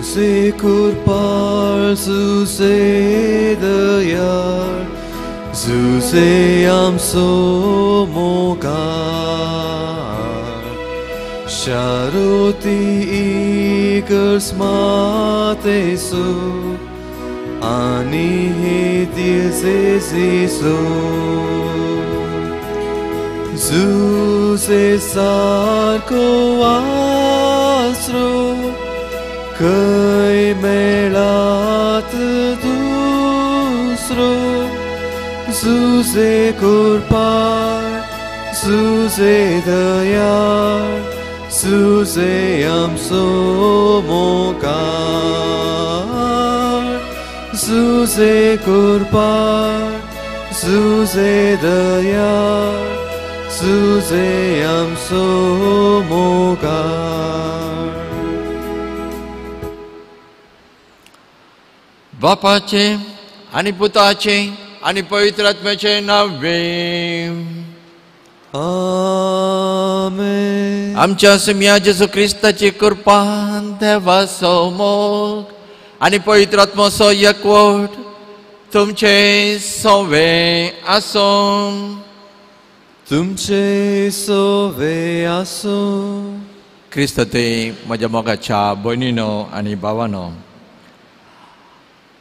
Zuse कुरपाळ Zuse दयाळ Zuse आमचो मोगाळ शारोती इगर्ज मातेसो आनी हे दिसेसिसो Zuse सारको आसरो खंय मेळात दुसरो Zuse कुरपाळ Zuse दयाळ Zuse आमचो मोगाळ Zuse कुरपाळ Zuse दयाळ Zuse आमचो मोगाळ. बापाचे आनी पुताचे आनी पवित्र आत्म्याचे नावे आमेन. आमच्या सुम्या जेजू क्रिस्ताची कृपा देवाचो मोग आनी पवित्र आत्मोचो एकवट तुमचे सोवे आसूं. तुमचे सोवे आसूं. क्रिस्त ते म्हज्या मोगाच्या भयणीनो आनी भावानो,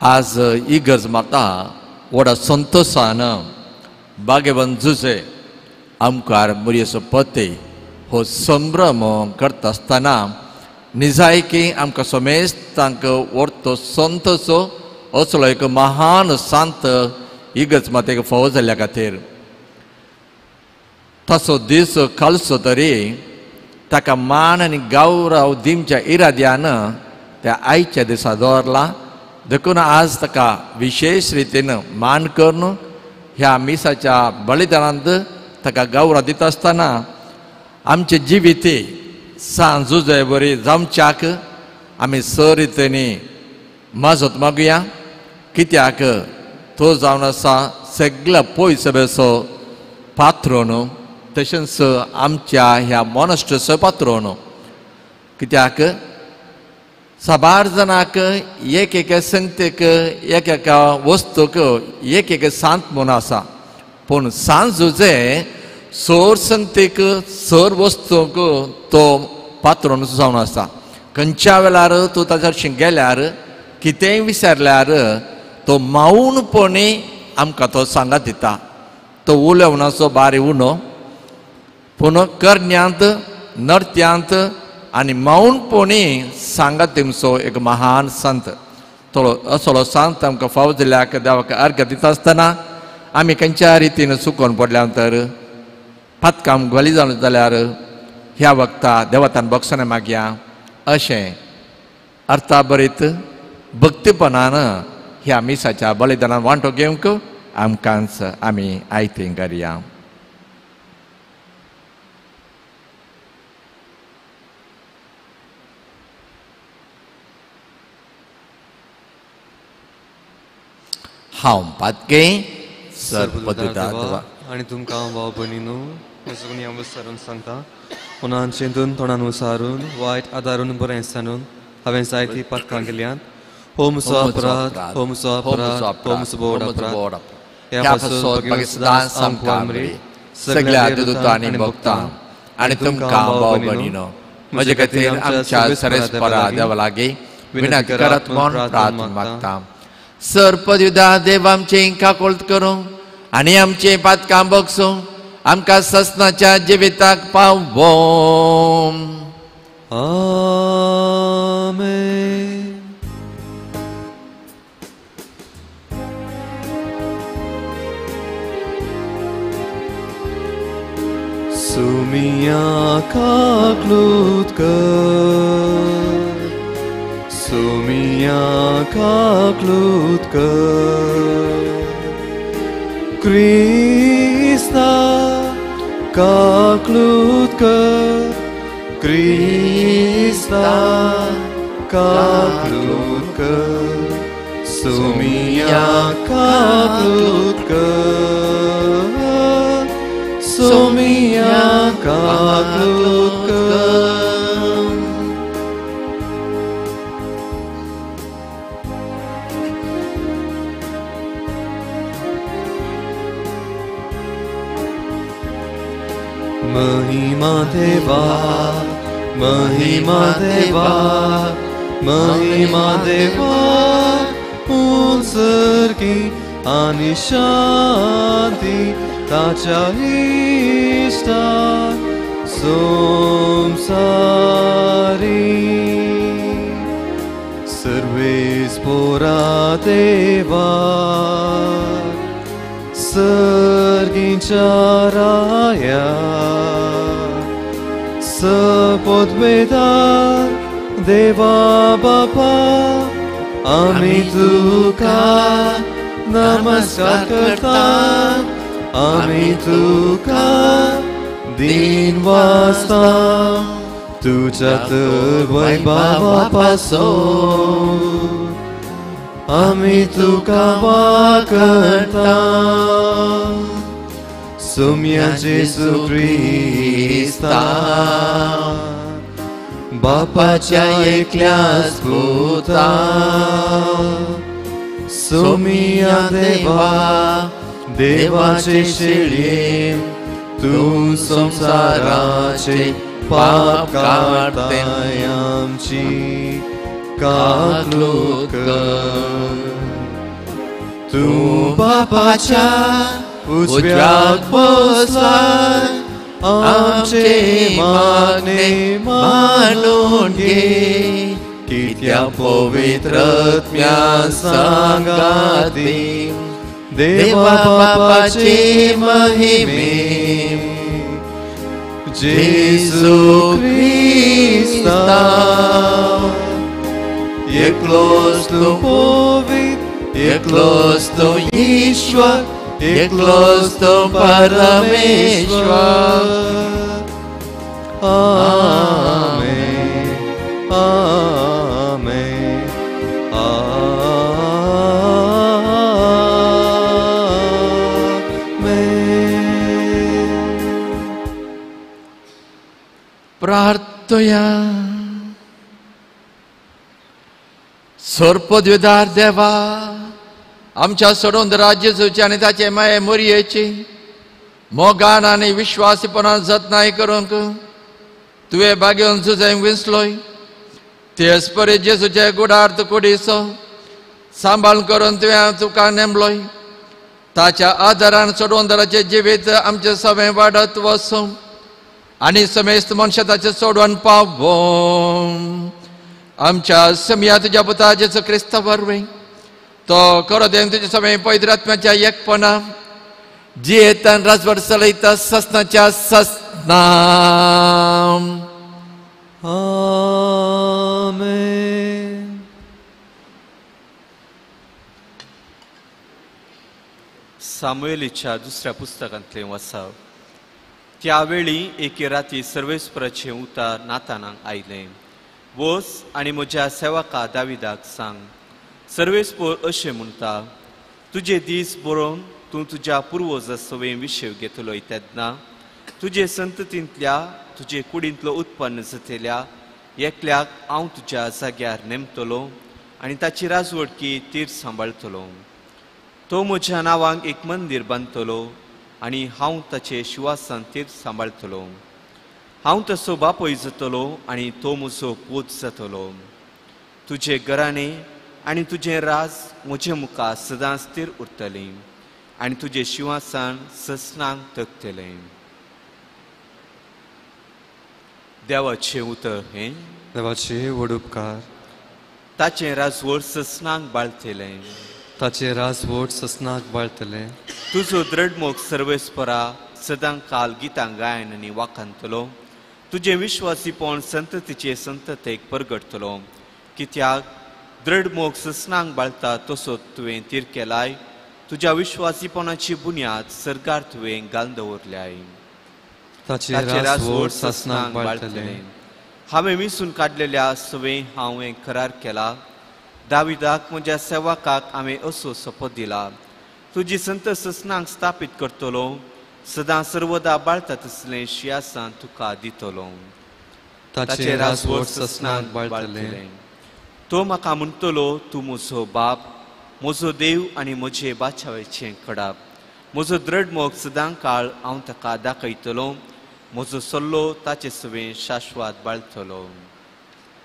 आज इगर्ज माता व्हडा संतोशान भाग्यवंत जुजे आमकार मुरयेचो पते हो संभ्रम करता आसतना निजायकी आमकां समेस्तांक व्हडतो संतोसो असलो एक महान सांत इगर्ज मातेक फावो जाल्ल्या खातीर तसो दीस खालसो तरी ताका मान आनी गौरव दिवच्या इराद्यान त्या आयच्या दिसा दवरला. देखून आज ताका विशेष रितीन मान करून ह्या मिसाच्या बलिदानांत ताका गौरव दिता आसतना आमचे जिविते सांज जुजे बरी जावच्याक आमी स रितींनी मजत मागुया. कित्याक तो जावन आसा सगळ्या पयस बेसो पात्रोन तशेंच आमच्या ह्या मोनस्ट्रचो पात्रोन. कित्याक साबार जाणांक एक एक संगतेक एक एका वस्तूक एक एक सांत म्हूण आसा, पूण सांज जुजे सोर संगतेक सर वस्तूंक तो पात्रोन जावन आसा. खंयच्या वेळार तूं ताच्या हरशीं गेल्यार कितेंय विचारल्यार तो मौनपणी आमकां तो सांगात दिता. तो उलोवणाचो बारी उणो पूण करण्यांत नर्त्यांत आनी मौनपणी सांगात तुमचो एक महान संत. तो असलो संत आमकां फावो जाल्यार देवाक अर्घ दिता आसतना आमी खंयच्या रितीन चुकोवन पडल्या तर पातकाम गली जावन जाल्यार ह्या वखता देवतान बक्षणें मागया अशें अर्थाभरीत भक्तीपणान ह्या मिसाच्या बलिदानान वांटो घेवंक आमकांच आमी आयतें करया. हांव पातके सर्वपदुता आनी तुमकां भाव भयणीनू म्हजो नियम विचारून सांगता मनान चिंतून तोंडान उसारून वायट आदारून बरें सांडून हांवें जायतीं पातकां केल्यांत. हो म्हजो अपराध, हो म्हजो अपराध, हो म्हजो बोड अपराध. ह्या पासून सदांच आमकां सगळ्या देवदूतांनी भक्तांक आनी तुमकां भाव भयणीनो म्हजे खातीर आमच्या सरेस्परा देवा लागीं विनंती करात म्हूण प्रार्थना मागता. सर्पद्युदा देव आमचें काकोळत करूं आनी आमचें पातकां बगसूं आमकां ससनाच्या जिविताक पावों. आमेन. सुमिया काकलूत कर, सुमिया काकलूत कर, क्रिस्ता काकलूत कर, क्रिस्ता काकलूत कर, सुमिया काकलूत कर, सुमिया काकलूत कर. महिमा देवा, महिमा देवा, महिमा देवा, उंचरगी आनी शांती ताच्या इश्टाक संवसारी. सर्वेस पोरा देवा, सर्गीच्या राया, सपदवेदा देवा बापा, आमी तुका नमस्कार करता, आमी तुका दिन वाजता, तुझ्या तर वैभवा पासून आमी तुका वाकता. सोम्या जेजू क्रिस्ता, बापाच्या एकल्याच पुता, सोमिया देवा, देवाचे शेळये, तूं संवसाराचे पाप काडताय, आमची काकलूत कर. तूं बापाच्या उजव्याक बसलाय, आमचे मागणे मानून घे, कित्या पवित्र आत्म्या सांगाती देवा बापाचे महिमे, जेजू क्रिस्ता, एकलोच तूं पवित्र, एकलोच तूं ईश्वर, एकलोच तूं परमेश्वर. आमेन, आमेन, आमेन. प्रार्थया. सोरपद्विदार देवा, आमच्या सोडून राज्य जेजूची आनी ताचे माये मोरयेची मोगान आनी विश्वासीपणान जतनाय करूंक तुवें बागेवन जुजय विंचलोय, तेच परी जेजूचे गुडार्थ कुडीचो सांबाळ करून तुवें तुका नेमलोय. ताच्या आदारान सोडवंदराचें जिवीत आमचें सगळें वाडत वचूं आनी समेस्त मनशां ताचें सोडवण पावों. आमच्या समया तुज्या पुता जेजू क्रिस्ता वरवीं तो करो देव तुज्या सगळें पवित्र आत्म्याच्या एकपणा जियेतान राजवट चलयता ससनाच्या ससना. आमेन. सामुएलीच्या दुसऱ्या पुस्तकांतलें वाचाप. त्यावेळी एके राती सर्वेस्पराचें उतर नातानाक आयलें, वच आनी म्हज्या सेवका दाविदाक सांग, सर्वेस्पर अशें म्हणटा, तुजे दीस बरोवन तूं तुज्या पुर्वजा सवें विशेव घेतलोय तेन्ना तुजे संततींतल्या तुजे कुडींतलो उत्पन्न जातल्या एकल्याक हांव तुज्या जाग्यार नेमतलो आनी ताची राजवटकी तीर सांबाळटलो. तो म्हज्या नांवांक एक मंदीर बांदतलो आनी हांव ताचे शिवासान तीर सांबाळटलो. हांव तसो बापूय जातलो आनी तो म्हजो पूत जातलो. तुजे घराणें आनी तुजें राज म्हजे मुखार सदांच स्थिर उरतलें आनी तुजें शिंवासन ससनाक तगतलें. देवाचें उतर हें. देवाचे व्हड उपकार. ताचें राजवट ससनाक बाळतलें, ताचें राजवट ससनाक बाळतलें. तुजो द्रढमोग सर्वेस्परा सदां काल गितां गायन आनी वाखांतलो. तुजें विश्वासीपण संततीचे संततेक परगटतलो. कित्याक द्रढमोग ससनाक बाळता तसो तुवें तीर केलाय, तुज्या विश्वासीपणाची बुन्याद सर्गार तुवें घालून दवरल्याय. ताचें राजवट ससनाक बाळतलें. हांवें विसून काडलेल्या सवें हांवें करार केला. दाविदाक म्हज्या सेवकाक हांवें असो सोपत दिला, तुजी संत ससनाक स्थापीत करतलो, सदां सर्वदा बाळता तसलें शिंयासन तुका दितलो. ताचें राजवट ससनाक बाळतलें. तो म्हाका म्हणटलो, तूं म्हजो बाप, म्हजो देव आनी म्हजे बाचावेचें कडाप. म्हजो द्रढमोग सदां काळ हांव ताका दाखयतलो म्हजो सल्लो ताचे सवें शाश्वात बाळतलो.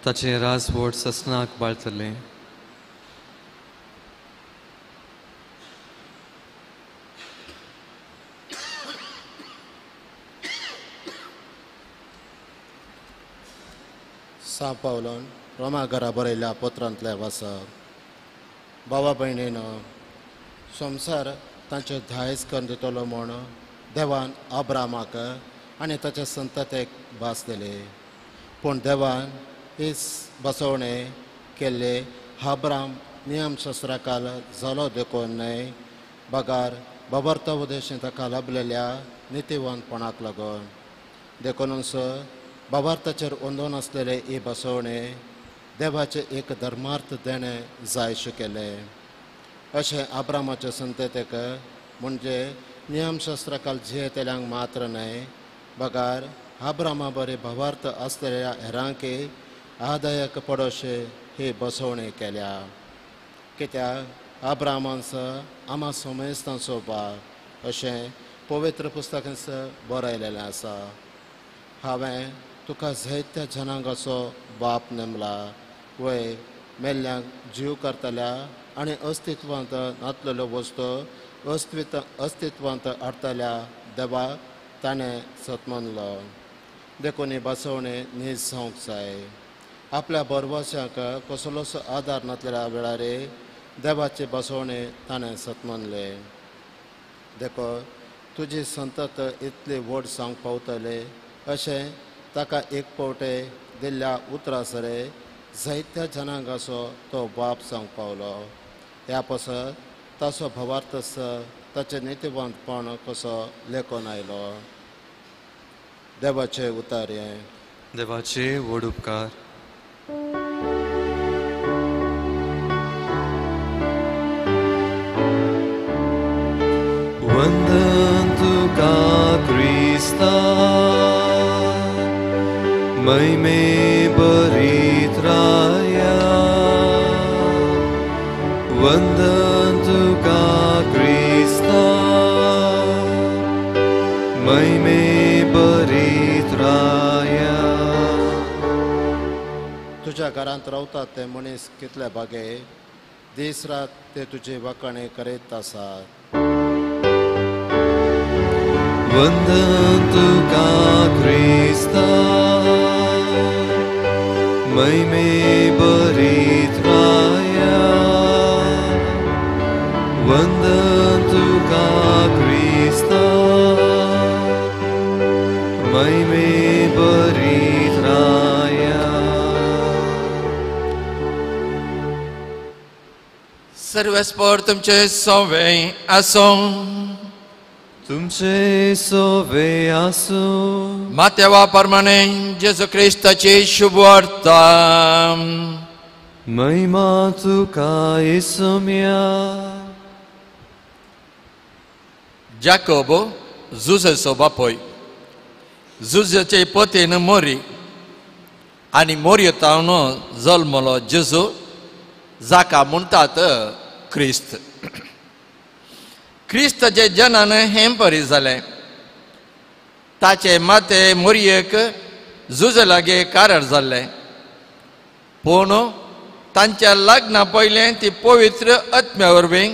ताचें राजवट ससनाक बाळतलें. सां पावलोन रोमा घरा बरयल्ल्या पत्रांतलें वाचप. बाबा भयणीनो, संवसार तांचे धायस करून दितलो म्हूण देवान अब्रामाक आनी ताच्या संततेक भास दिली. पूण देवान ही बसवणे केल्ले अब्राम नियमशास्त्राकाल जालो देखून न्हय, बगार बाबर्त उदेशीं ताका लाभलेल्या नितीवंतपणाक लागून. देखूनच बाबार्थाचेर अंदून आसलेले ही बसवणे देवाचें एक धर्मार्थ देणें जाय शिकयलें. अशें आब्रामाचे संततेक म्हणजे नियमशास्त्राकाल जियेतल्यांक मात्र न्हय, बगार आब्रामा बरे भावार्थ आसलेल्या हेरांकी आदायक पडोशे ही बसवणी केल्या. कित्याक आब्रामांस आमा सोमेस्तांचो बाप अशें पवित्र पुस्तकांस बरयलेलें आसा. हांवें तुका जायत्या जनांगाचो बाप नेमला, वय मेल्ल्यांक जीव करतल्या आनी अस्तित्वांत नातलेल्यो वस्तू अस्तित्वांत हाडटल्या देवाक ताणें सतमानलो. देखून ही बसवणी नीज जावंक जाय. आपल्या बरवाश्यांक कसलोच आदार नातलेल्या वेळार देवाची बसवणी ताणें सतमानले. देखून तुजी संतत इतली व्हड जावंक पावतले अशें ताका एक पावटे दिल्ल्या उतरा सरे जायत्या जनांगाचो तो बाप जावंक पावलो. ह्या पासत ताचो भावार्थ ताचें नितीवंतपण कसो लेखून आयलो. देवाचे उतार हें. देवाचे व्हड उपकार. वंदन तुका क्रिस्ता, महिमे बरीत राया. वंदन तुका क्रिस्ता, महिमे बरीत राया. तुज्या घरांत रावतात ते मनीस कितले बागे, दीस रात ते तुजी वाखाणी करीत आसात. वंदन तुका क्रिस्ता, महिमे बरीत राया. वंदन तुका क्रिस्ता, महिमे बरीत राया. सर्वेस्पर तुमचे सोवे आसूं. तुमचे सोवे आसूं. मातेवा प्रमाणे जेजू क्रिस्ताची शुभवार्ता. महिमा तुका येसुम्या. जाकोब जुजेचो बापूय, जुजेचे पतीन मोरी आनी मोरयेतावन जल्मलो जेजू, जाका म्हणटात क्रिस्त. क्रिस्ताचे जनन हें परी जालें. ताचे माते मोरयेक जुजे लागीं करार जाल्लें, पूण तांच्या लग्ना पयलें ती पवित्र आत्म्या वरवीं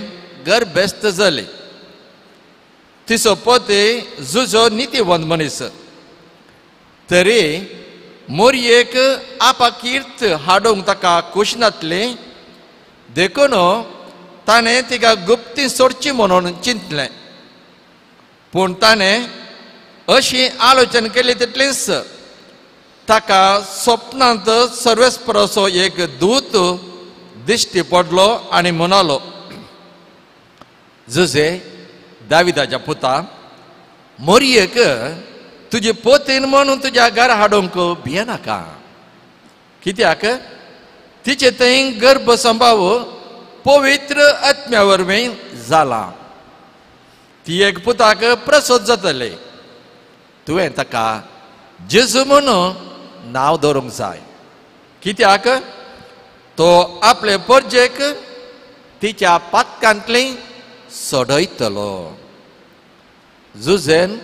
गर्भेस्त जाली. तिचो पती जुजो नितीवंत मनीस, तरी मोरयेक आपाकीर्त हाडूंक ताका खूश नातली, देखून ताणें तिका गुप्ती सोडची म्हणून चिंतलें. पूण ताणें अशी आलोचन केली तितलीच ताका स्वप्नांत सर्वेस्पराचो एक दूत दिश्टी पडलो आनी म्हणालो, जुजे दाविदाच्या पुता, मोरयेक तुजी पोतीन म्हणून तुज्या घरा हाडूंक भियेनाका, कित्याक तिचे थंय गर्भ संभाव पवित्र आत्म्या वरवीं जाला. ती एक पुताक प्रसोद जातली, तुवें ताका जेजू म्हणून नांव दवरूंक जाय, कित्याक तो आपले परजेक तिच्या पातकांतली सोडयतलो. जुजेन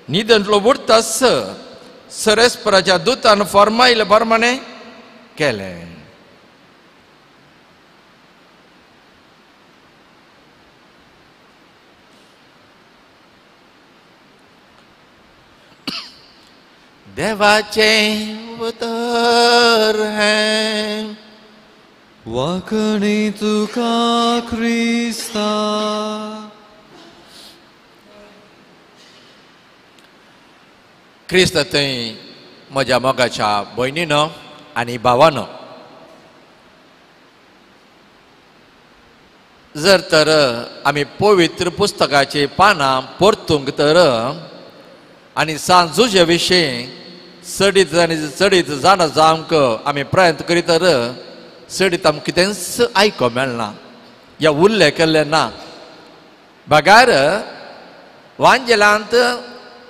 न्हिदेंतलो उठतास सरेस्पराच्या दुतान फर्मायले प्रमाणे केलें. देवाचें उतर हें. वाकणी तुका क्रिस्ता. क्रिस्त थंय म्हज्या मोगाच्या भयणीनो आनी भावानो, जर तर आमी पवित्र पुस्तकाची पानां परतूंक तर आनी सांत जुजे विशीं चडीत आनी चडीत जाणा जावंक आमी प्रयत्न करीत तर चडीत आमकां कितेंच आयको मेळना या उल्लेख केल्लें ना. बगार वांजेलांत,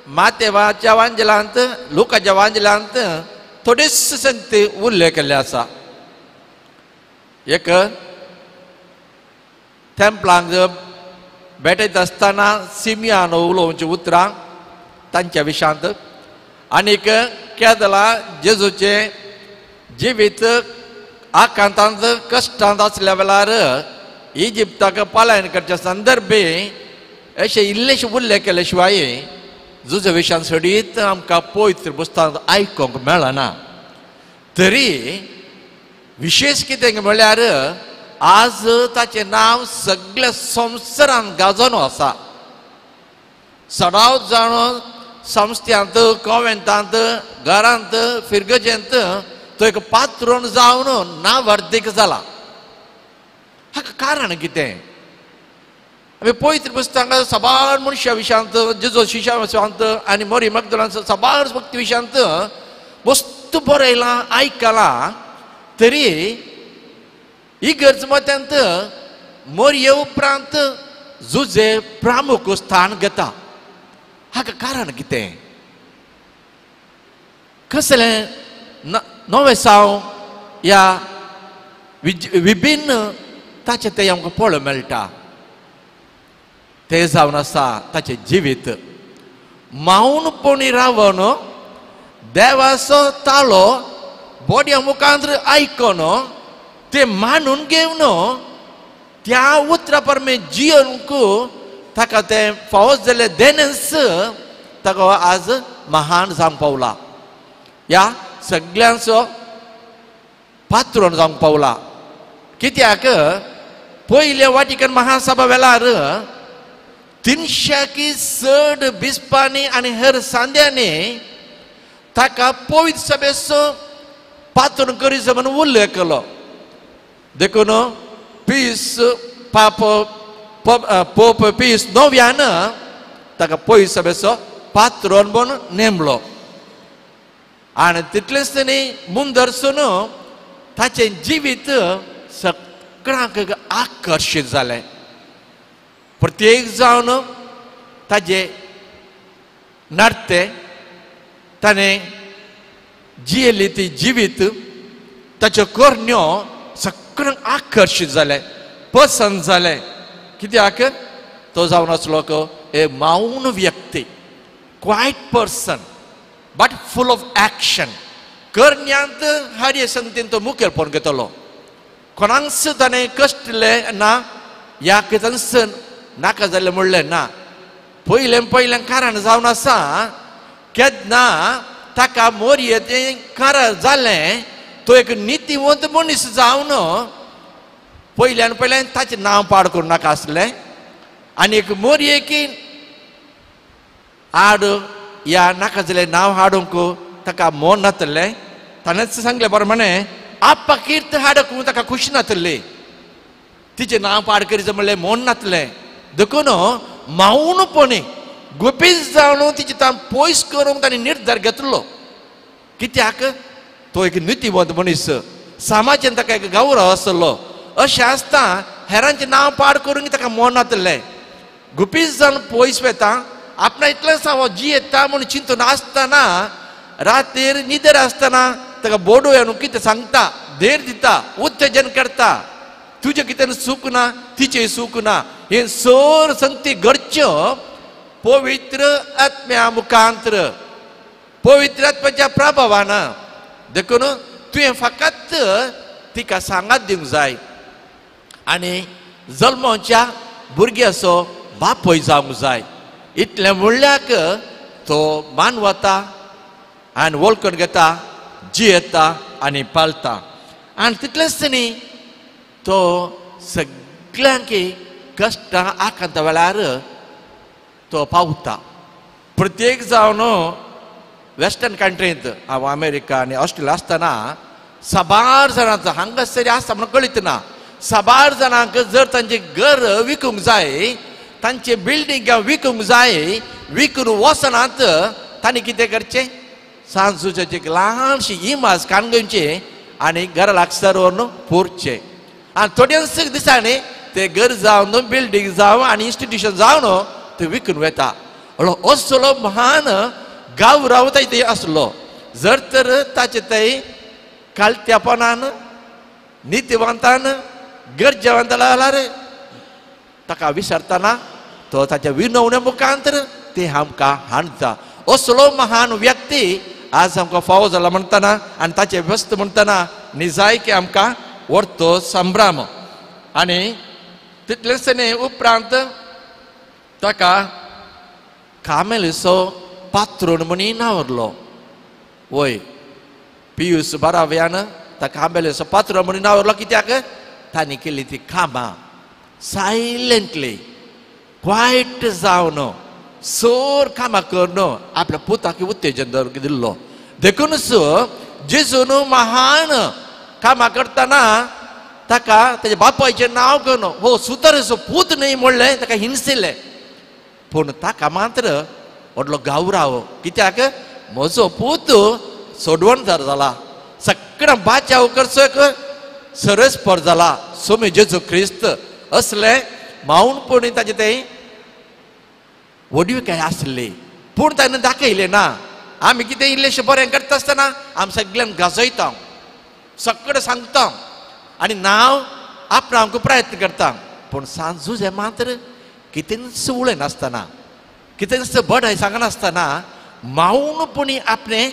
मातेवाच्या वांजेलांत, लुकाच्या वांजेलांत थोडीच संगती उल्लेख केल्ले आसा. एक तेंपलांक भेटयत आसतना सिमियान उलोवची उतरां तांच्या विशांत, आनीक केदला जेजूचें जिवीत आकांतांत कश्टांत आसल्या वेळार इजिप्ताक पलायन करच्या संदर्भे अशें इल्लेशे उल्लेख केले शिवाय जुजे विशांत सोडीत आमकां पवित्र पुस्तकांत आयकूंक मेळना. तरी विशेश कितें म्हळ्यार आज ताचें नांव सगळ्या संवसारान गाजोवन आसा. सडाव जाण संस्थ्यांत, कॉवेंटांत, घरांत, फिरगजेंत तो एक पात्रोन जावन नावर्दीक जाला. हाका कारण कितें? आमी पवित्र पुस्तकां साबार मनशां विशांत, जेजू शिश्या विशांत आनी मोरी मगदलांत साबार भक्ती विशांत वस्तू बरयलां, आयकलां. तरी इगर्ज मत्यांत मोरये उपरांत जुजे प्रामुख स्थान घेता. हाका कारण कितें? कसलें नवें साव ह्या विभिन्न ताचें तें आमकां पळोवंक मेळटा. तें जावन आसा ताचें जिवीत मावनपणी रावन देवाचो तालो बोड्या मुखांत आयकून तें मानून घेवन त्या उतरा परमे जियोनक ताका तें फावो जाल्लें देणेंच ताका आज महान जावंक पावला, ह्या सगळ्यांचो पात्रोन जावंक पावला. कित्याक पयल्या वाटिकन महासभा वेळार 300 चड बिस्पांनी आनी हेर सांद्यांनी ताका पवित्र सभेचो पात्रोन करीचो म्हणून उल्लेख केलो. देखून पीस पाप पोप पीस नव्यान ताका पवित्र सभेचो पात्रोन म्हणून नेमलो. आनी तितलेंच न्ही, मुंदरसून ताचें जिवीत सगळ्यांक आकर्शीत जालें. प्रत्येक जावन ताजे नार्ते ताणें जियेली ती जिवीत ताच्यो करण्यो सगळ्यांक आकर्शीत जालें, पसंत जालें. कित्याक तो जावन आसलो ए मौन व्यक्ती, quiet person but full of action. करण्यांत हर संगतीन तो मुखेलपण घेतलो. कोणांक ताणें कश्टलें ना, ह्या कितेंच नाका जाल्लें म्हणलें ना. पयलें पयलें कारण जावन आसा केन्ना ताका मोरये तें कारण जालें तो एक नितीवंत मनीस जावन पयल्यान पयल्यान ताचें नांव पाड करूं नाका आसलें. आनी एक मोरये की आड ह्या नाका जाल्लें नांव हाडूंक ताका मन नातलें. ताणेंच सांगलें प्रमाणे आपा कीर्त हाडूंक ताका खुशी नातली, तिचें नांव पाड करीचें म्हणलें मन नातलें. देखून मौनपणी गुपीत जावन तिची तां पयस करूंक ताणें निर्धार घेतलो. कित्याक तो एक नितीवंत मनीस, समाजान ताका एक गौरव आसलो. अशें आसता हेरांचें नांव पाड करूंक ताका मन नातलें. गुपीत जावन पयस वता, आपणा इतलेंच हांव जियेता म्हूण चिंतून आसतना रातीर निदेर आसतना ताका बोडो येवन कितें सांगता, धैर्य दिता, उत्तेजन करता. तुजें कितें चूक ना, तिचें चूक ना, हें सर संगती घडच्यो पवित्र आत्म्या मुखांत्र पवित्र आत्म्याच्या प्रभावान. देखून तुवें फकत तिका सांगात दिवंक जाय आनी जल्मच्या भुरग्याचो बापूय जावंक जाय. इतलें म्हणल्याक तो मानवता आनी वळखून घेता, जियेता आनी पाळटा. आनी तितलेंच न्ही, तो सगळ्यांक कश्टां आकांता वेळार तो पावता. प्रत्येक जावन वेस्टर्न कंट्रींत हांव अमेरिका आनी ऑस्ट्रेलिया आसतना साबार जाणांचो हांगासर आसता म्हणून कळीत ना, साबार जाणांक जर तांचें घर विकूंक जाय, तांचे बिल्डींग विकूंक जाय, विकून वचनात तांणी कितें करचें, सांजुजाची एक ल्हानशी इमाज काण घेवची आनी घरा लागसर व्हरून पुरचें. आनी थोड्यांच दिसांनी ते घर जावन बिल्डींग जावं आनी इन्स्टिट्यूशन जावन ते विकून वता. असलो महान गांव रावता ते आसलो. जर तर ताचे थंय कालत्यापणान नितीवंतान गरजेवंत जाल्यार ताका विसरतना तो ताच्या विनवण्या मुखांतर ते आमकां हाणता. असलो महान व्यक्ती आज आमकां फावो जाला म्हणटना आनी ताचे व्यस्त म्हणटना निजायकी आमकां व्हडतो संभ्रम. आनी तितलेंच न्ही, उपरांत ताका कामेलीचो पात्रोण म्हणी नावरलो. वय पियूस बाराव्यान ताका कामेलीचो पात्रोण म्हणी नावरलो कित्याक तांणी केल्ली ती कामां सायलेंटली क्वायट जावन सोर कामां करून आपल्या पुताक उत्तेजन दिल्लो. देखूनच जेजून महान कामां करतना ताका ताच्या बापायचें नांव घेवन हो सुतरेचो पूत न्हय म्हणलें ताका हिणसिल्लें, पूण ताका मात्र व्हडलो गावराव कित्याक म्हजो पूत सोडवणदार जाला, सगळ्या बाचाव करचो सरस्पर जाला सोमी जेजू क्रिस्त असलें माऊनपणी ताचें तें व्हडविकाय आसली, पूण ताणें दाखयलें ना. आमी कितें इल्लेशें बरें करता आसतना आमी सगळ्यांक गाजयता, सगळें सांगता आनी नांव आपणाक प्रयत्न करता, पूण सांजूजें मात्र कितेंच उलयनासतना कितेंच बडाय सांगनासतना माऊनपणी आपणें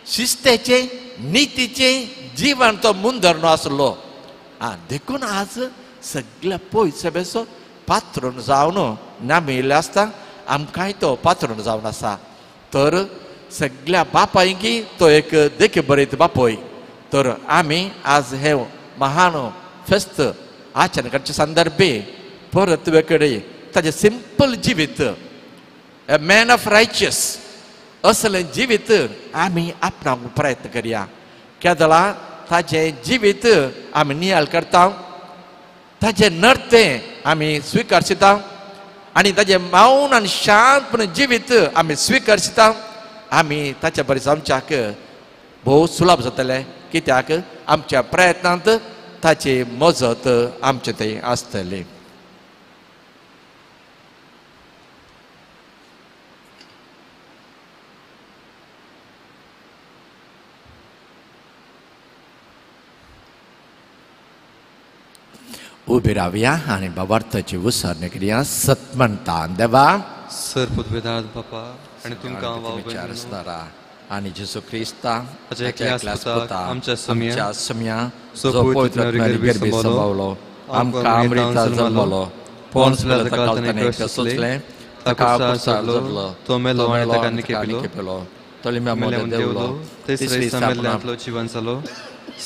शिस्तेचें नितीचें जीवन तो मुंदरनो आसलो. आं देखून आज सगळ्या पयस बेसो पात्रण जावन नामिल्लें आसता, आमकांय तो पात्रण जावन आसा. तर सगळ्या बापायकी तो एक देखे बरयत बापूय. तर आमी आज हे महान फेस्त आचरण करचे संदर्भे परत वेकडे ताजें सिंपल जिवीत, ए मॅन ऑफ रायचियस असलें जिवीत आमी आपणाक प्रयत्न करया. केदळा ताजें जिवीत आमी नियाळ करता, ताजें नर्तें आमी स्विकारशिता आनी ताजें मौन आनी शांतपणे जिवीत आमी स्विकारशिता. आमी ताच्या बरें आमच्याक भोव सुलभ जातलें कित्याक आमच्या प्रयत्नांत ताची मजत आमचे थंय आसतली. उबी रावया आनी बाबार्थाची उसारणी करया. सतमंतान देवा सर पुतवेदार बापा आनी तुमकां विचार आसतारा आनी जेजू क्रिस्ता आमच्या सम्या जो पवित्र गर्भी संभावलो आमकां अमृता जल्मलो पोन्स पिलाता सोचलें ताका कुर्सार जडलो तो मेलो आनी ताका निकेपिलो तळम्या मोदें देवलो तिसरे दिसा मेल्ल्यांतलो जिवन जालो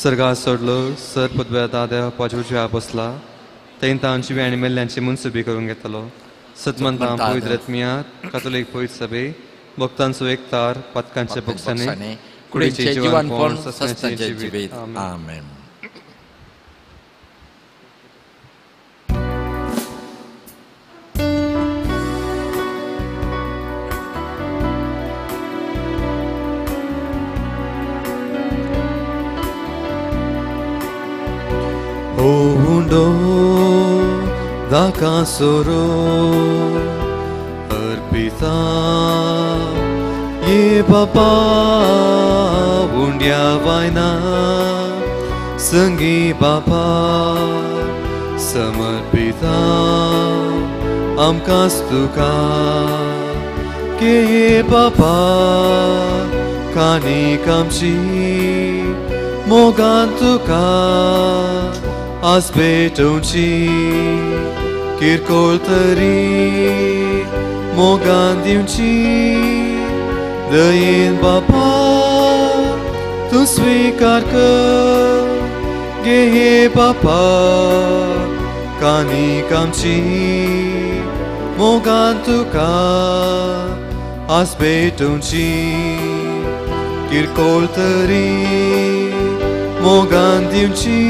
सर्गार सोडलो सर पुतवेदा देवा पांचव्या बसला तें तांची आनी मेल्ल्यांची मुनसुबी करून घेतलो. सतमंतां पवित्र आत्म्या कातोलीक पवित्र सभे भक्तांचो एकतार पातकांचे बोगसाने कुडीचें जिवनपण सस्तांचें जिवीत. आमेन. उंडो दाकासोरो अर्पिता ये बाबा उंड्या वायना संगी बाबा समर्पिता आमकांच तुका. घे बापा काणीक आमची मोगान तुका आज भेटोवची किरकोळ तरी मोगान दिवची दयेन बापा तूं स्विकार कर घे बापा काणीक आमची मोगान तुका आज भेटोवची किरकोळ तरी मोगान दिवची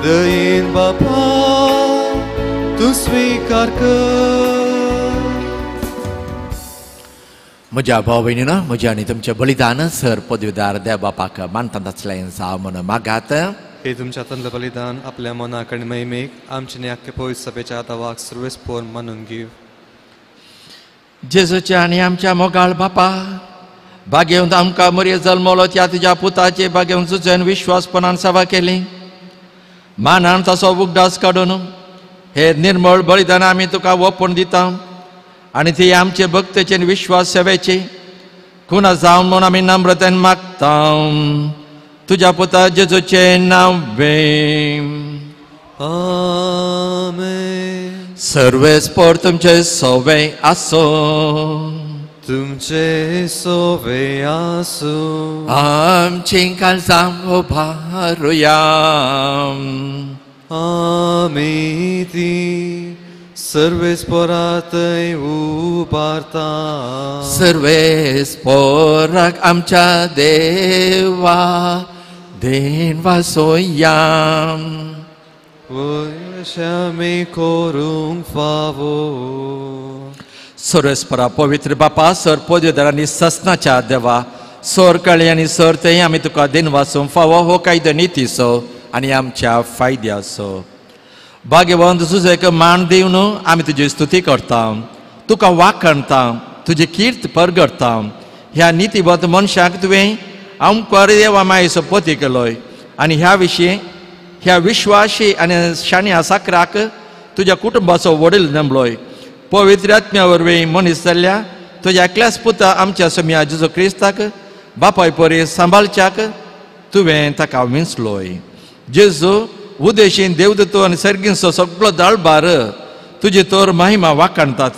दयेन बापा तूं स्विकार कर. म्हज्या भाव भयणीनो, म्हज्या आनी तुमचें बलिदान सर पदवीदार देव बापाक मानतात आसलें जावं म्हूण मागात. हे तुमच्या हातांतलें बलिदान आपल्या मनाक आनी महिमेक आमचे न्ही आख्खे पवित्र सभेच्या दावाक सर्वेस्पोर मानून घेव. जेजूच्या आनी आमच्या मोगाळ बापा, भागेवन आमकां मरये जल्मलो त्या तुज्या पुताचे भागेवन तुजेन विश्वासपणान सेवा केली, मानान ताचो उगडास काडून हे निर्मळ बलिदान आमी तुका ओपून दिता आनी ती आमचे भक्तेचे विश्वास सेवेची खुना जावन म्हूण आमी नम्रतेन मागता तुज्या पुता जेजूचें नांव. आमेन. सर्वेस्पोर तुमचे सोवे आसूं. तुमचे सोवे आसूं. आमची काळजां उबारुया. आमी ती सर्वेस्पोरातय उबारता. सर्वेस्पोराक आमच्या देवा देन वासोया. वयशामी करूंक फावो. सर्वेस्परा पवित्र बापा, सर पदवीधर आनी ससनाच्या देवा, सर कळी आनी सर तें आमी तुका देन वासूंक फावो हो कायदो नितीचो आनी आमच्या फायद्याचो. भाग्यवंत तुजो मान दिवन आमी तुजी स्तुती करता, तुका वाखणता, तुजी कीर्त परगडता. ह्या नितीबद्ध मनशाक तुवें आमकां देवा मायेचो पती केलोय आनी ह्या विशीं ह्या विश्वाशी आनी शाण्या साकराक तुज्या कुटुंबाचो वडील नेमलोय. पवित्र आत्म्या वरवीं मनीस जाल्ल्या तुज्या एकल्याच पुता आमच्या सोम्या जेजू क्रिस्ताक बापाय परी सांबाळच्याक तुवें ताका विंचलोय. जेजू उदेशीन देवदूत आनी सर्गींचो सगळो दळबार तुजी तर महिमा वाखाणतात.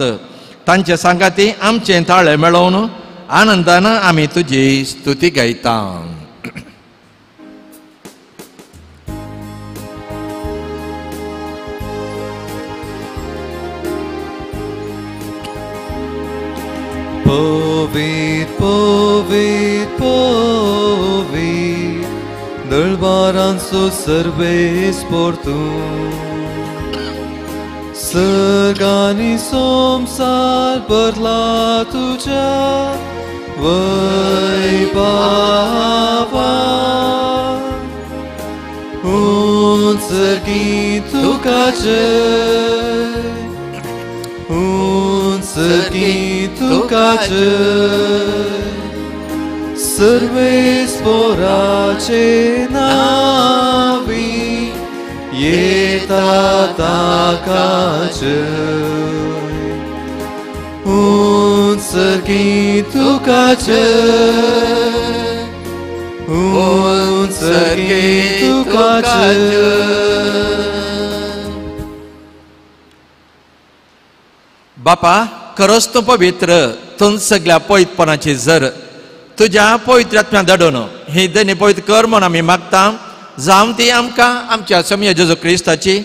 तांचे सांगाती आमचें ताळे मेळोवन आनंदान आमी तुजी स्तुती गायता. पवित्र पवित्र पवित्र दळबारांचो सर्वेस्पोर तूं, सर्ग आनी संवसार भरला तुज्या वैभवान. उंच सर्गी तुका जय, उंच सर्गी तुका जय, सर्वेस्पोराचे नावी येता ताका जय. उंच सर्गी तुका जय, उंच सर्गी तुका जय. बापा, खरोच तूं पवित्र, तूं सगळ्या पवित्रपणाची जर तुज्या पवित्र आत्म्या धाडून ही दनी पवित्र कर म्हूण आमी मागता. जावं ती आमकां आमच्या सोम्या जेजू क्रिस्ताची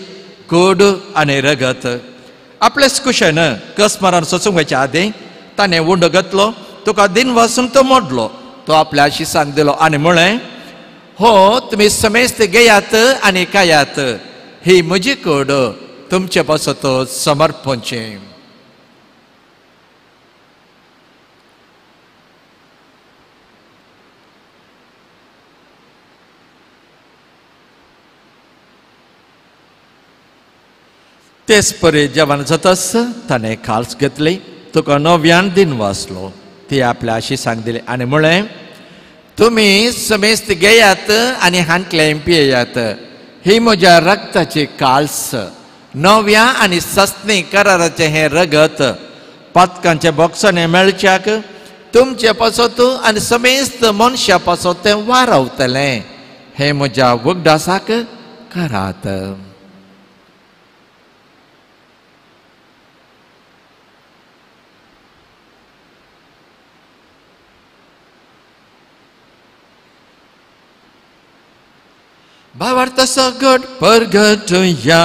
कूड आनी रगत. आपलेच कुशेन कसमारान सोसूंक वयच्या आदीं ताणें उंडो घेतलो, तुका दिन वासून तो मोडलो, तो आपल्या शिसांक दिलो आनी म्हळें, हो तुमी समेस्त घेयात आनी खायात, ही म्हजी कूड तुमचे पासत समर्पणची. तेच परी जेवण जातच ताणें खाल्स घेतली, तुका नव्यान दिन वाचलो, ती आपल्या आशिसांक दिली आनी म्हळें, तुमी समेस्त घेयात आनी हांतलें पियेयात, ही म्हज्या रक्ताची काल्स, नव्या आनी सस्नी कराराचें हें रगत पातकांच्या बोक्सांनी मेळच्याक तुमचे पासत आनी समेस्त मनशा पासत तें वारावतलें. हें म्हज्या उगडासाक करात. भावार्थ सगट परगटया.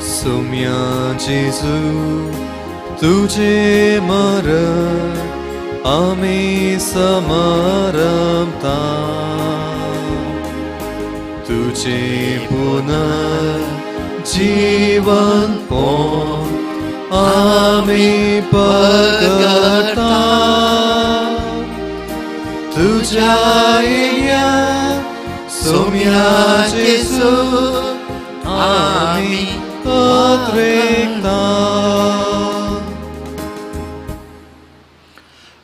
सोम्या जेजू तुझे मरण आमी समारंभता, तुझे पुनर्जीवन पोन आमी परगटा, तुझ्या येण्या सोम्या जेजू आमी अद्रेकता.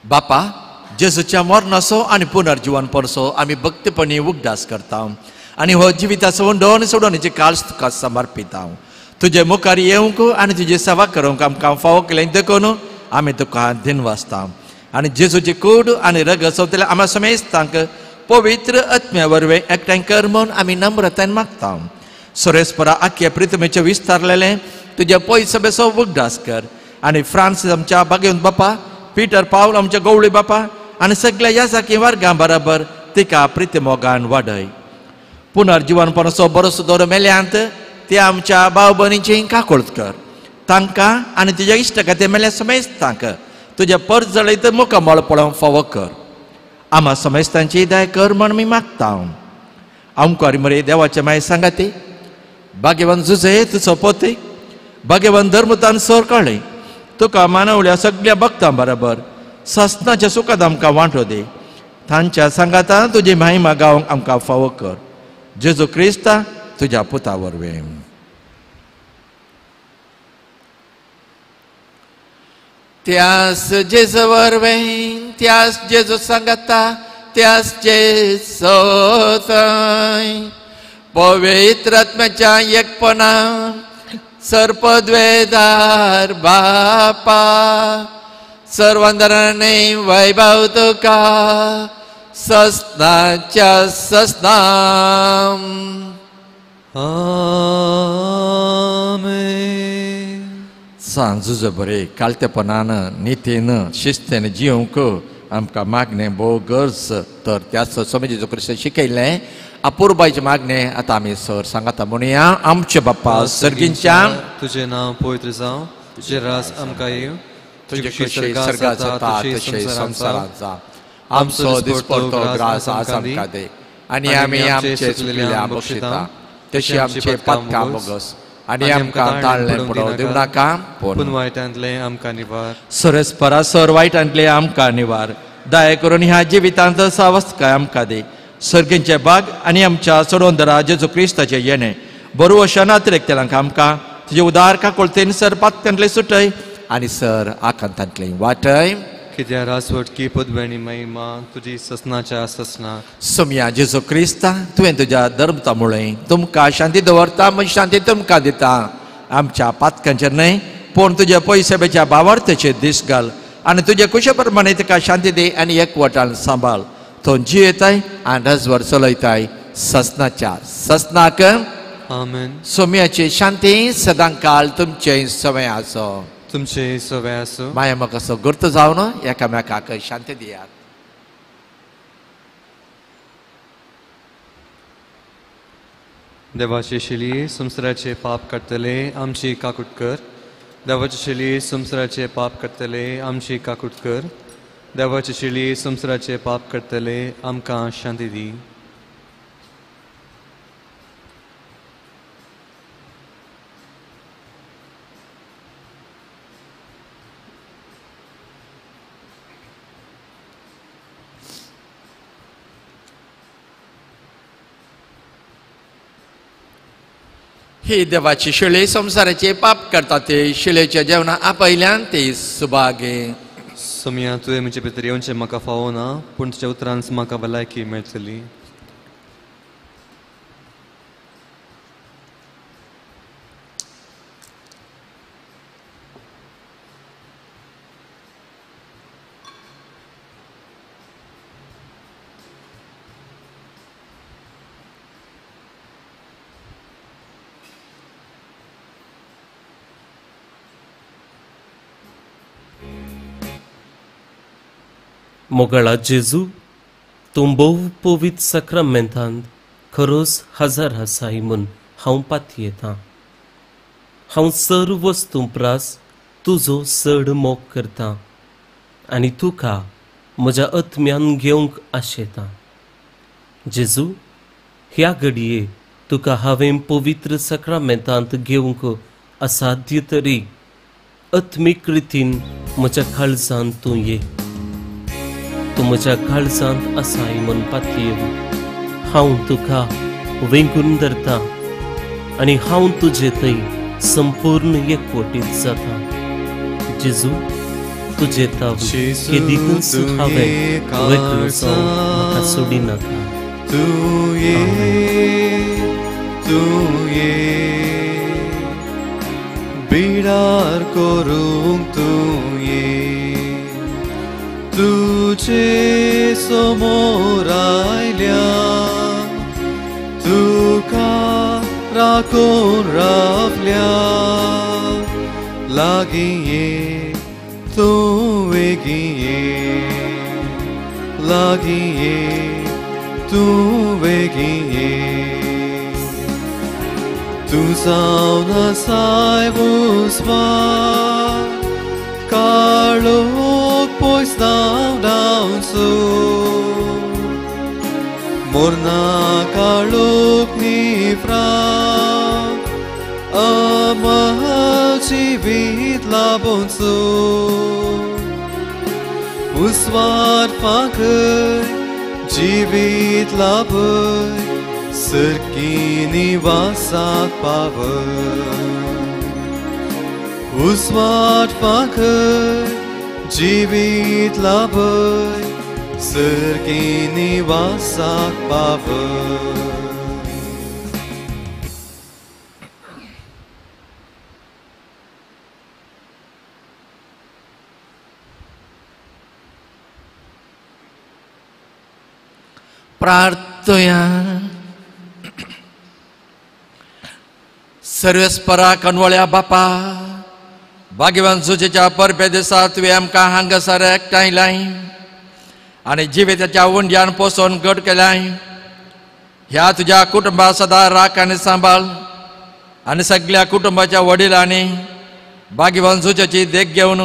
बापा, जेजूच्या मरणाचो आनी पुनर्जीवन परसो आमी भक्तीपणी उगडास करता आनी हो जिविताचो वंडोवन सोडोवण्याची काळज तुका समर्पिता. तुजे मुखार येवंक आनी तुजी सेवा करूंक आमकां फावो केलें देखून आमी तुका दिनवासता. आनी जेजूची कूड आनी रगत सोंपतल्या आमा समेस्तांक पवित्र आत्म्या वरवीं एकठांय कर म्हूण आमी नम्रतायेन मागता. सुरेशपरा आख्या प्रितमेचें विस्तारलेलें तुज्या पयसो बेसो उगडास कर आनी फ्रांसीस आमच्या बागेवन बापा, पीटर पावल आमच्या गवळी बापा आनी सगळ्या याजाकी वर्गां बराबर तिका प्रितमोगान वाडय. पुनर्जीवनपणाचो बरोसो दवर मेल्यांत ते आमच्या भाव भयणींची काकूळत कर. तांकां आनी तुज्या इश्ट खातीर मेल्या समेस्तांक तुज्या परजळीत मुखामळ पळोवंक फावो कर. आमा समेस्तांची दया कर म्हण आमी मागता. आमकां मरे देवाचे माय सांगाती भाग्यवान जुजे तुजो पोती, भाग्यवान धर्मतान सर कळ्ळें तुका मानवल्या सगळ्या भक्तां बराबर ससनाच्या सुखांत आमकां वांटो दी. तांच्या सांगातान तुजी महिमा गावंक आमकां फावो कर. जेजू क्रिस्ता तुज्या पुता वरवीं. त्यास जेजू वरवीं, त्यास जेजू सांगाता, त्यास जेजू थंय पवित्र आत्म्याच्या एकपणा सर्पद्वेदार बापा सर्वांदराने वैभव तुका ससनाच्या ससनाम. आमेन. सांजूज बरे कालतेपणान नितीन शिस्तेन जिवंक आमकां मागणें भोव गरज. तर त्याच स्वामी जेजू क्रिस्तान शिकयलें अपुरबायचें मागणें आतां आमी सर सांगाता म्हणया. आमचे बाप्पा सर्गींच्या, तुजें नांव पवित्र जावं, तुजें राज आमकां येवं, तुजें खुशी स्वर्गांत जाता तशें संवसारांत जावं. आमचो दिसपडतो ग्रास आज आमकां दी आनी आमी आमचे चुकलेल्या बक्षिता तशी आमचे पातकां बोगस आनी आमकां ताळणें पडोवं दिवं नाका, पूण वायटांतलें आमकां निवार. सरस्परा सर वायटांतलें आमकां निवार. दया करून ह्या जिवितांत सावस्तकाय आमकां दी. सर्गींचे बाग आनी आमच्या सोडोवन जेजू क्रिस्ताचें येणें बरो अशा नातरेकतल्यांक आमकां तुजे उदार काकुळतेन सर पातकांतलें सुटय आनी सर आकांतांतलें वाटय. कित्याक राजवटकी पदवी आनी महिमा तुजी ससनाच्या ससनाक. सोमया जेजू क्रिस्ता, तुवें तुज्या धर्मता मुळे तुमकां शांती दवरता म्हण शांती तुमकां दिता. आमच्या पातकांचेर न्हय पूण तुज्या पयशेच्या भावार्थेचेर दीस घाल आनी तुज्या कुशे प्रमाणे तुका शांती दी आनी एकवटान सांबाळ. तो जियेताय आनी रजवड चलयताय ससनाच्या ससनाक. आमेन. सोम्याची शांती सदांकाळ तुमचे सवय आसो. तुमचे सवय आसो. माया म्हाका असो गुर्त जावन एकामेकाक शांती दियात. देवाचे शिली संवसाराचे पाप काडटले आमची काकूट कर. देवाचे शिली संवसाराचे पाप काडटले आमची काकूट कर. देवाचे शिली संवसाराचे पाप काडटले आमकां शांती दी. ही देवाची शिळे संवसाराचे पाप करता ते शिळेच्या जेवणा आपयल्यान ते सुभागे. सोमया, तुवें म्हजे भितर येवचें म्हाका फावो ना, पूण तुज्या उतरान म्हाका भलायकी मेळटली. मोगाळा जेजू, तूं भोव पवित्र साक्रामेंतांत खरोच हजार आसाय म्हूण हांव पातयेतां. हांव सर्व वस्तूं प्रास तुजो चड मोग करतां आनी तुका म्हज्या आत्म्यान घेवंक आशेतां. जेजू, ह्या घडये तुका हांवें पवित्र साक्रामेंतांत घेवंक असाध्य तरी आत्मीक रितीन म्हज्या काळजांत तूं ये. तूं म्हज्या काळजांत आसाय म्हूण पातयेवन हांव तुका वेंगून धरता आनी हांव तुजे थंय संपूर्ण एकवटीत जाता. जेजू, तुजे ताव केदीकूच हांवें वेगळो जावन म्हाका सोडिनाका. तूं ये, तूं ये, बिडार करूंक तूं ये, तुजे समोर आयल्या तुका राखून रावल्या. लागीं ये, तूं वेगीं ये, लागीं ये, तूं वेगीं ये. तूं जावन आसाय उजवाड, काळोख पयस धांवडावचो, मोरना काळोख निफ्राक, अमर जिवीत लाबोवचो. उजवाड फांकय, जिवीत लाभय, सरकी निवासाक पावय. उजवाड फांकय, जिवीत लाभय, सरकी निवासाक पावय. प्रार्थया. सर्वेस्परा कनवळ्या बापा, भाग्यवान सुजेच्या परबे दिसा तुवें आमकां हांगासर एकठांयलाय आनी जिविताच्या उंड्यान पोसोवन घट केलाय. ह्या तुज्या कुटुंबा सदां राख आनी सांबाळ आनी सगळ्या कुटुंबाच्या वडिलांनी भाग्यवान सुजेची देख घेवन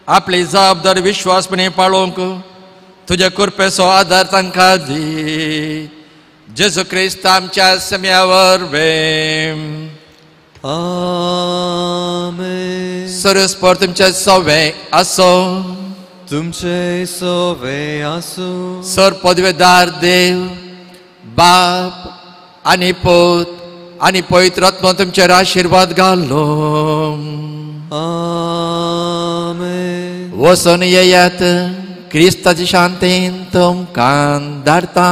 आपली जबाबदारी विश्वासपणी पाळोवंक तुज्या कृपेचो आदार तांकां दी. जेजू क्रिस्त आमच्या सम्यावर वेम. आमेन. सर्वेस्पर तुमचे सवे आसो, तुमचे सवे आसूं. सर पदवेदार देव बाप आनी पूत आनी पवित्र आत्मा तुमचेर आशिर्वाद घालो. आमेन. वचून येयात, क्रिस्ताची शांतीन तुमकां धाडटा.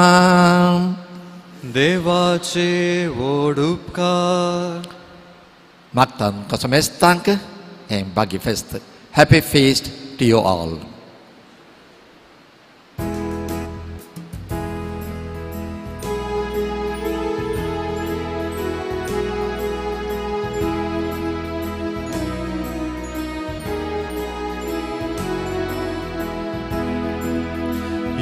देवाचे व्हड उपकार. मागता कसो मेस्तांक हें बागी फेस्त. Happy feast to you all.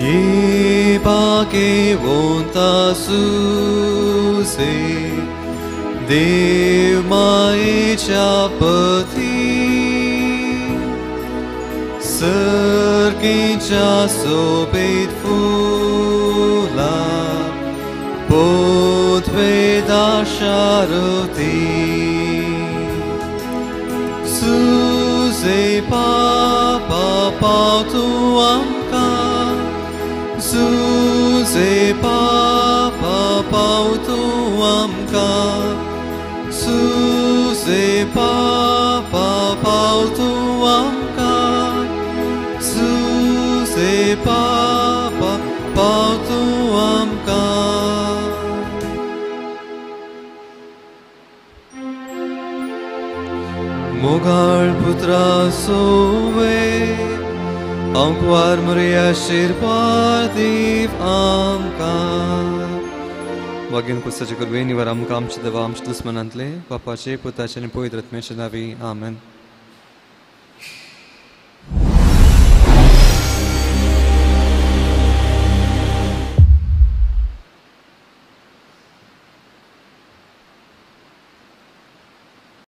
ये भाग्यवंता सुसे देव मायेच्या पथी, सर्गीच्या सोबीत फुला पोतवेदा शारती. सुसे पापा पावतू आमकां, सुसे पापा पावतू आमकां, सुसे पापा पावतू आमकां, सुसे पापा पावतू आमकां. मोगाळ पुत्रा सोवे आंकवार मरिया शिरपार दीव आमकां. वागीन कुस्ताचे करवे निवार आमकां आमच्या देवा आमच्या दुस्मनांतले बापाचे पुताचे आनी पवित्र आत्म्याचे नांवी. आमेन.